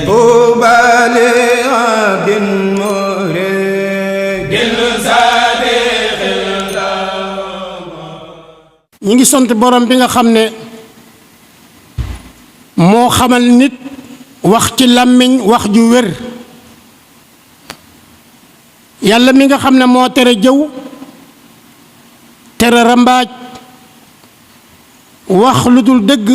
طوبى لعبد مريد صادق. ñi ngi sant borom bi nga xam ne moo xamal nit wax ci làmmiñ wax ju wér. yàlla mi nga xam ne moo tere jëw tere rambaaj wax lu dul dëgg.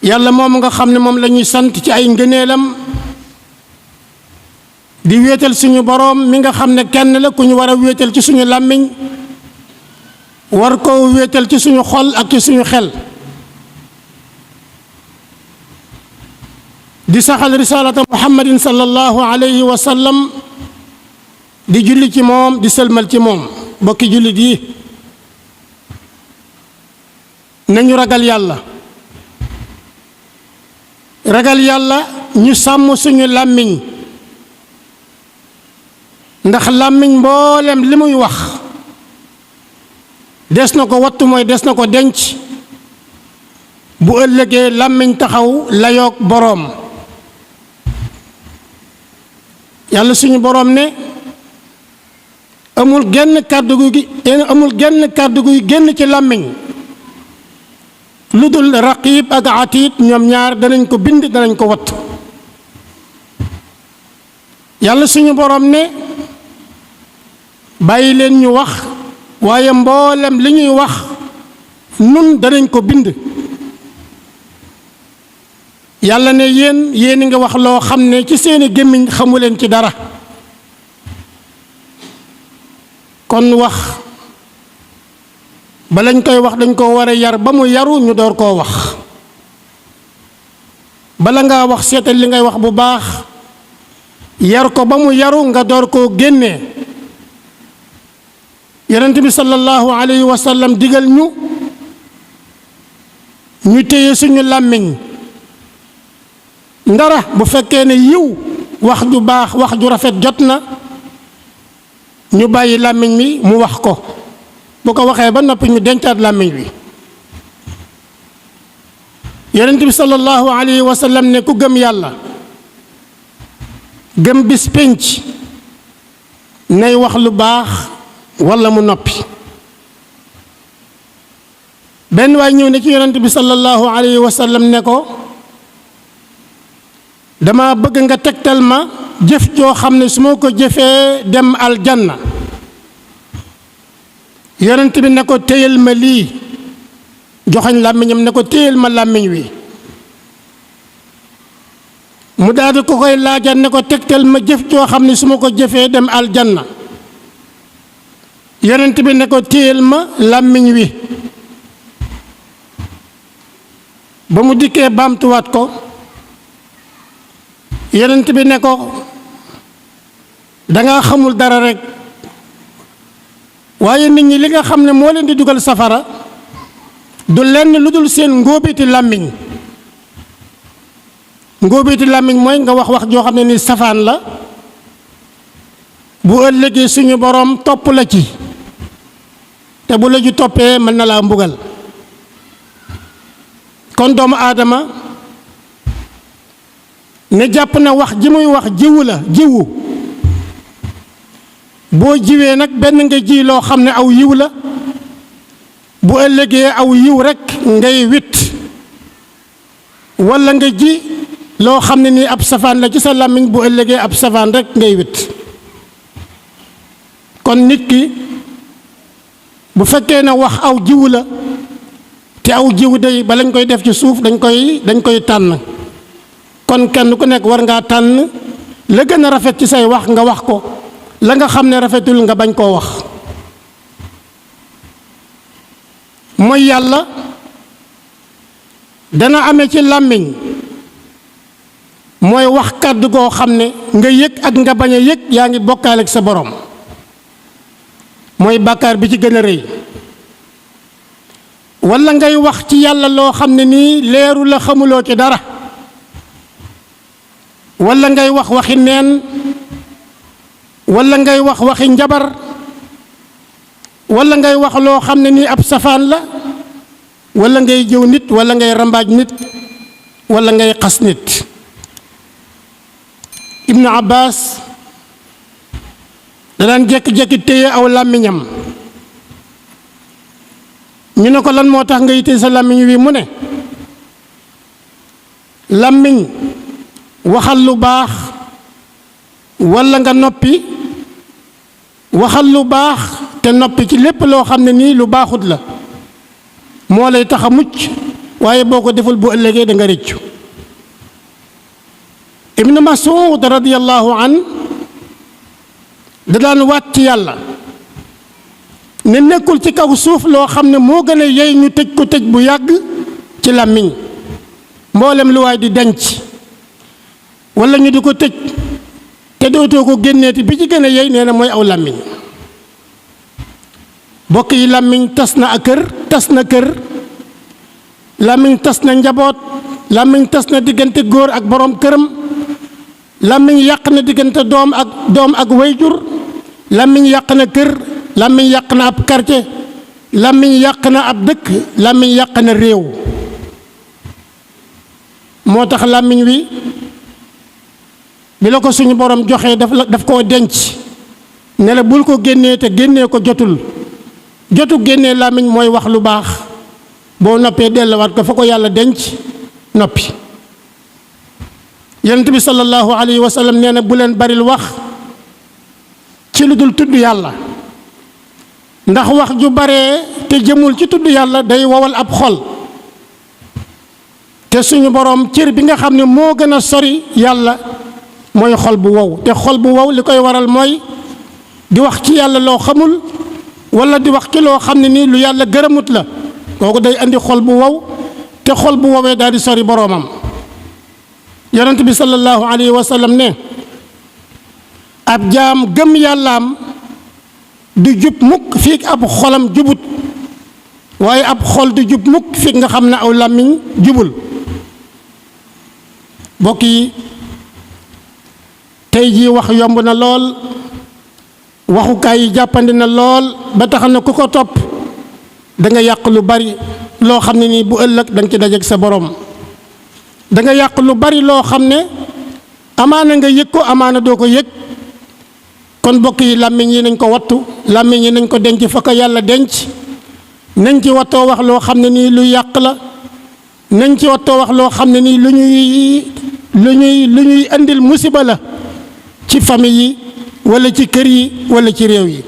yàlla moom nga xam ne moom la ñuy sant ci ay ngëneelam di wéetal suñu boroom mi nga xam ne kenn la ku ñu war a wéetal ci suñu làmmiñ war koo wéetal ci suñu xol ak ci suñu xel. di saxal risalata muhammadin sallallahu alayhi wa sallam di julli ci moom di sëlmal ci moom. bokki jullit yi nañu ragal yàlla. ragal yàlla ñu sàmm suñu làmmiñ ndax làmmiñ mboolem li muy wax des na ko wattu mooy des na ko denc bu ëllëgee làmmiñ taxaw layoog boroom. yàlla suñu boroom ne amul genn kàddu guy génn ci làmmiñ lu dul raqib ak atiid ñoom ñaar danañ ko bind danañ ko watt. yàlla suñu boroom ne bàyyi leen ñu wax waaye mboolem li ñuy wax nun danañ ko bind. yàlla ne yéen nga wax loo xam ne ci seeni gémmiñ xamuleen ci dara. kon wax balañ koy wax dañ koo war a yar ba mu yaru ñu door koo wax. bala ngaa wax seetal li ngay wax bu baax yar ko ba mu yaru nga door koo génnee. yonent bi sallallahu alayhi wa sallam digal ñu téye suñu làmmiñ ndara bu fekkee ne yiw wax ju baax wax ju rafet jot na ñu bàyyi làmmiñ mi mu wax ko. bu ko waxee ba noppi ñu dencaat làmmiñ wi. yonent bi sallallahu alayhi wa sallam ne ku gëm yàlla gëm bis pénc nay wax lu baax walla mu noppi. benn waay ñëw ne ci yonent bi sallallahu alayhi wa sallam ne ko dama bëgg nga tegtal ma jëf joo xam ne su ma ko jëfee dem aljanna. yonent bi ne ko téyel ma lii joxañ làmmiñam ne ko téyel ma làmmiñ wi. mu daal di ko koy laajal ne ko tegtal ma jëf joo xam ne su ma ko jëfee dem aljanna. yonent bi ne ko téyel ma làmmiñ wi. ba mu dikkee baamtuwaat ko yonent bi ne ko danga xamul dara rekk waaye nit ñi li nga xam ne moo leen di dugal safara du lenn lu dul seen ngóobiti làmmiñ. ngóobiti làmmiñ mooy nga wax joo xam ne ni safaan la bu ëllëgee suñu boroom topp la ci te bu la ju toppee mën na laa mbugal. kon doomu aadama ne jàpp na wax ji muy wax jiwu la jiwu. boo jiwee nag benn nga ji loo xam ne aw yiw la bu ëllëgee aw yiw rekk ngay witt walla nga ji loo xam ne nii ab safaan la ci sa làmmiñ bu ëllëgee ab safaan rekk ngay witt. kon nit ki bu fekkee ne wax aw jiwu la te aw jiwu day ba lañ koy def ci suuf dañ koy tànn. kon kenn ku nekk war ngaa tànn la gën a rafet ci say wax nga wax ko. la nga xam ne rafetul nga bañ koo wax. mooy yàlla dana amee ci làmmiñ mooy wax kàddu goo xam ne nga yëg ak nga bañ a yëg yaa ngi bokkaale ak sa borom. mooy bàkkaar bi ci gën a rëy. walla ngay wax ci yàlla loo xam ne nii leeru la xamuloo ci dara. walla ngay wax waxi neen. walla ngay wax waxi njabar. walla ngay wax loo xam ne nii ab safaan la. walla ngay jëw nit walla ngay rambaaj nit walla ngay xas nit. ibnu abbas da daan jekki-jekki téye aw làmmiñam ñu ne ko lan moo tax nga téye sa làmmiñ wi mu ne làmmiñ waxal lu baax walla nga noppi waxal lu baax te noppi ci lépp loo xam ne nii lu baaxut la moo lay tax a mucc waaye boo ko deful bu ëllëgee da nga rëccu ibnu Mas'ud radiyallahu an da daan waat ci yàlla ne nekkul ci kaw suuf loo xam ne moo gën a yey ñu tëj ko tëj bu yàgg ci làmmiñ mboolem lu waay di denc walla ñu di ko tëj te dootoo ko génneeti bi ci gën a yey nee na mooy aw làmmiñ bokk yi làmmiñ tas na ak tas na kër làmmiñ tas na njaboot làmmiñ tas na diggante góor ak boroom këram làmmiñ yàq na diggante doom ak wayjur làmmiñ yàq na kër làmmiñ yàq na ab quartier làmmiñ yàq na ab dëkk làmmiñ yàq na réew moo tax làmmiñ wi bi la ko suñu borom joxee daf koo denc ne la bul ko génnee te génnee ko jotu génnee làmmiñ mooy wax lu baax boo noppee delluwaat ko fa ko yàlla denc noppi yonent bi sallallahu alayhi wa sallam nee na bu leen baril wax ci lu dul tudd yàlla ndax wax ju baree te jëmul ci tudd yàlla day wowal ab xol te suñu boroom cër bi nga xam ne moo gën a sori yàlla mooy xol bu wow te xol bu wow li koy waral mooy di wax ci yàlla loo xamul walla di wax ci loo xam ne nii lu yàlla gërëmut la kooku day andi xol bu wow te xol bu wowee daal di sori boroomam yonent bi sallallahu alayhi wa sallam ne ab jaam gëm yàllaam du jub mukk fii ab xolam jubut waaye ab xol du jub mukk fii nga xam ne aw làmmiñ jubul bokk yi tey jii wax yomb na lool waxukaay yi jàppandi na lool ba tax na ku ko topp da nga yàq lu bari loo xam ne nii bu ëllëg da nga ci dajeek sa borom da nga yàq lu bari loo xam ne amaana nga yëg ko amaana doo ko yëg kon bokk yi làmmiñ yi nañ ko wattu làmmiñ yi nañ ko denc fa ko yàlla denc nañ ci wattoo wax loo xam ne nii lu yàq la nañ ci wattoo wax loo xam ne nii lu ñuy andil musiba la ci famille yi wala ci kër yi wala ci réew yi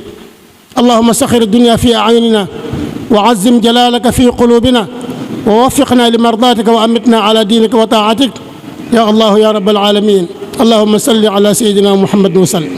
allahumma saxir dunya fi a'yunina wa azzim jalalaka fi qulubina wa waffiqna li mardaatika wa amitna ala diinika wa taatik ya allah ya rabbal alamin allahumma salli ala sayyidina muhammadin wa sallim